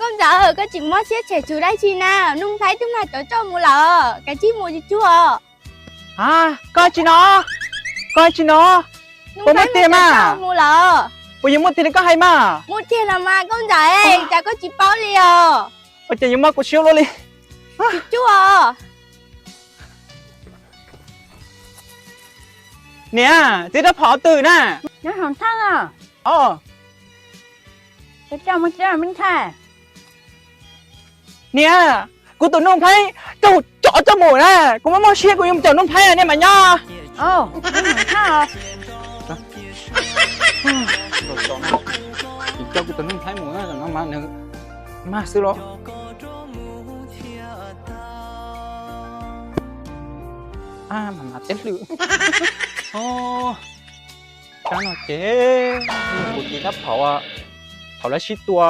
Nkauj Ntxawm, koj tsis mob siab tshem tsum dab tsi na, Nuj Nplhaib twb mag cov tsoj mus lawm, kav tsij mus tsuag tsuag. A, koj tsis no, koj tsis no, puas muaj tiag mas? Mus lawm. Puas yuav muaj tiag li koj hais mas? Muaj tiag los mas Nkauj Ntxawm, cas koj tsis paub li os? Ua cas yuav mob kuv siab luaj li. Tsuag tsuag. Niam, txiv rab phom twg na? Nyob hauv thaj os. Os. Coj mus txiav me ntxhais. Niam, kuv tus Nuj Nplhaib raug tsov coj mus na, kuv mob mob siab kuv yuav mus caum Nuj Nplhaib, niam mas nyob. Coj kuv tus Nuj Nplhaib mus no mas nws mag xwb los. Mas mas teb hlwm. Kab no ces kuv txiv rab phom, thaum lawv sib tua